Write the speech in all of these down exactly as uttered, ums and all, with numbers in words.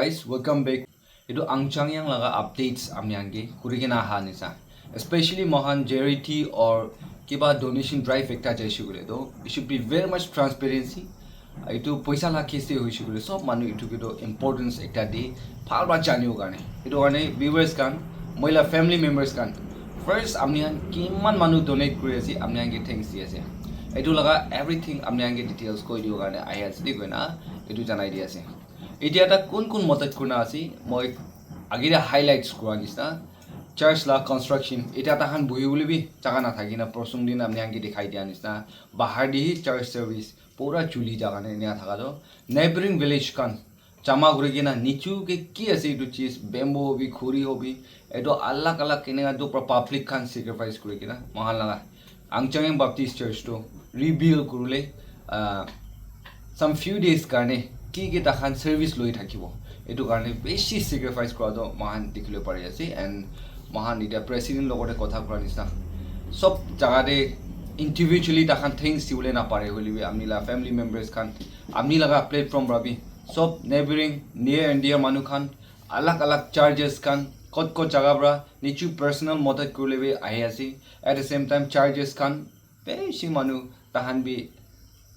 Guys, welcome back. Etu Angchangyang laga updates ami ange kuri kena aha nisa. Especially mohan charity or kiba donation drive ekta jaise koile to, it should be very much transparency. Etu poisa la case te hoise koile sob manu etu ke to importance ekta de bhal para janibo karne. Etu karne viewers khan, moi la family members khan, first ami khan kiman manu donate kuri ase, ami khan ke thanks di ase. Etu laga everything ami khan ke details koi dibo karne ahi ase de koina etu janai di ase. Etia ta kun kun madad kurna ase, moi age te highlights kura nisna, church la construction, etia ta khan buhi bole bi jaga na thaki na prosung din ami khan ke dikhai dia nisna, bahar de hi church service pura chuli jaga na enia thaka to, neighboring village khan jama kuri kena nichu ke ki ase etu cheez, bamboo hobi, khuri hobi, etu alag alag kene ka dupra public khan sacrifice kuri kena mohan laga Angchangeng Baptist Church to rebuild kurule, uh, some few days karne ki ki ta khan service loi thakibo, etu karne beshi sacrifice kura to mohan dikhile pari ase. And mohan etia president logote kotha kura nisna sob jaga te individually ta khan thanks dibole na pare hoile bi ami la family members khan, ami laga platform para bi sob neighboring near and dear manu khan alag alag churches khan kot kot jaga para nichu personal madad kuribole bi ahi ase. At the same time churches khan beshi manu tahan bi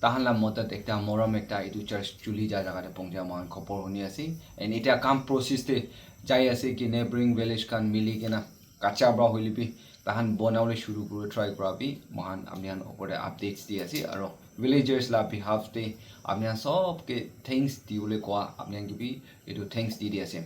tahan la madad ekta morom ekta etu church chuli ja jaga te pongja mohan khobor huni ase. And etia kam process te jai ase ki neighboring village khan mili kena kacha para hoile bi tahan bonabole shuru kuri try kura bi mohan ami khan opor te updates di ase. Aro villagers la behalf te ami khan sob ke thanks dibole koa ami khan ke bi etu thanks di di ase.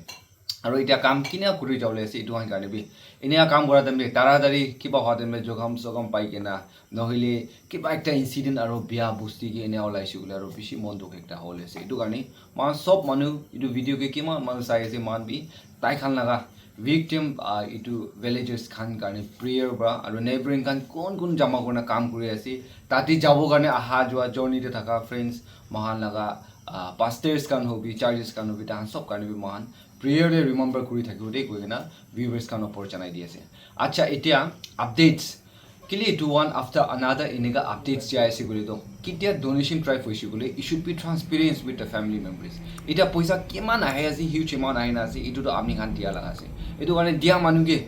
Aro etia kam kina kuri jabole ase etu khan karne bi, enia kam kura time te taratari kiba hua time te jokham sokham pai kena nohoile kiba ekta incident aro bia bosti ke enia olaise koile aro bishi mon dukh ekta hole ase. Etu karne mohan sob manu etu video ke kiman manu sai ase mohan bi tai khan laga victim, ah, etu villagers khan karne prayer para aro neighboring khan kun kun jama kurina kam kuri ase, tate jabo karne aha jua journey te thaka friends, mohan laga, ah, pastors khan hobi, churches khan hobi, tahan sob karne bi mohan prayer te remember kuri thakibo de koi kena viewers khan opor janai di ase. Acha, etia updates kile etu one after another eneka updates jai ase koile to, ketia donation drive hoise koile it should be transparent with the family members. Etia poisa kiman ahi ase, huge amount ahi na ase, etu to ami khan dia laga ase. Etu karne dia manu ke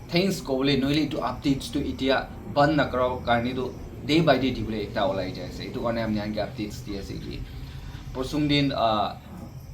thanks kobole nohoile etu updates to etia ban nakara karne to day by day dibole ekta olai jai ase. Etu karne ami khan ke updates di ase ki prosung din, ah,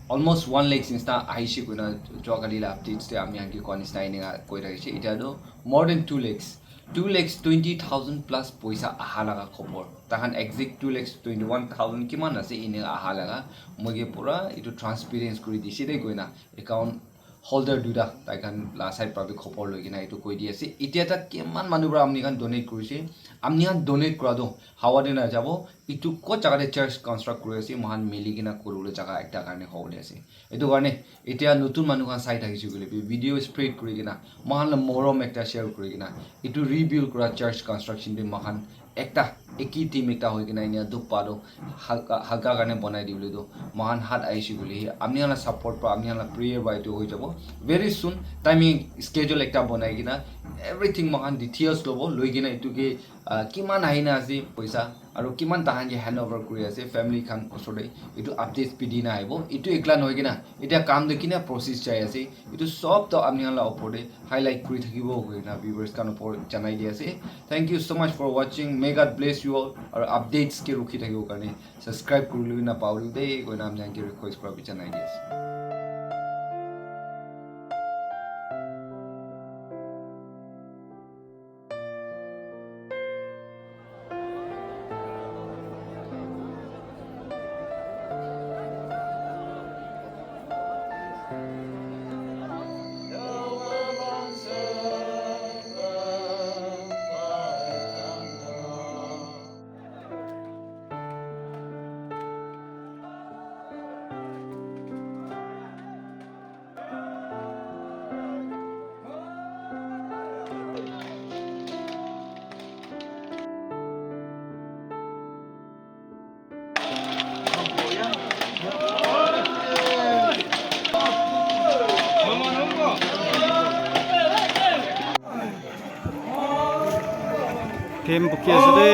almost one lakhs nisna ahise koina jua kali la updates te ami khan ke koa nisna eneka koi thakise. Etia to more than two lakhs, two lakhs twenty thousand plus poisa aha laga khobor. Tahan exact two lakhs twenty one thousand kiman ase ene aha laga moi ke pura etu transparency kuri dise de koina account holder duita tai khan la side para bi khobor loi kena etu koi di ase. Etia tak kiman manu para amni khan donate kurise, amni khan donate kura to hawa te na jabo, etu kot jaga te church construct kuri ase, mohan mili kena kuribole jaga ekta karne hobo de ase. Etu karne etia notun manu khan sai thakise koile bi video spread kuri kena mohan la morom ekta share kuri kena etu rebuild kura church construction te mohan ekta eki team ekta hoi kena enia dukh pa to halka halka karne banai dibole to mohan hat ahise koile hi amni khan la support pa amni khan la prayer pa etu hoi jabo. Very soon timing schedule ekta banai kena everything mohan details lobo loi kena etu ke, ah, kiman ahi na ase poisa aro kiman tahan ke hand over kuri ase family khan osor te, etu updates bi di na ahibo. Etu ekla nohoi kena etia kam tu kina process jai ase, etu sob to apni khan la opor te highlight kuri thakibo koi kena viewers khan opor janai di ase. Thank you so much for watching. May God bless you all. Aru updates ke rukhi thakibo karne subscribe kuri lui na pauri de koi na apni khan ke request kura bi janai di ase. Camp buki ase de.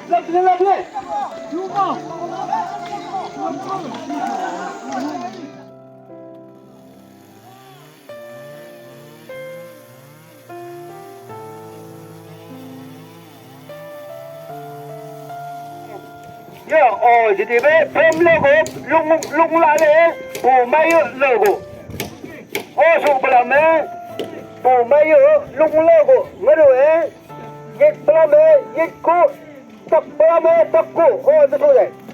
Ya, oh, jadi be, pem logo, lung, lung lale, oh, mayo logo. Oh, su pala me, oh, mayo, lung logo, ngaro eh, yet pala me, yet ko, tak pala me, tak ko, oh, itu su dai.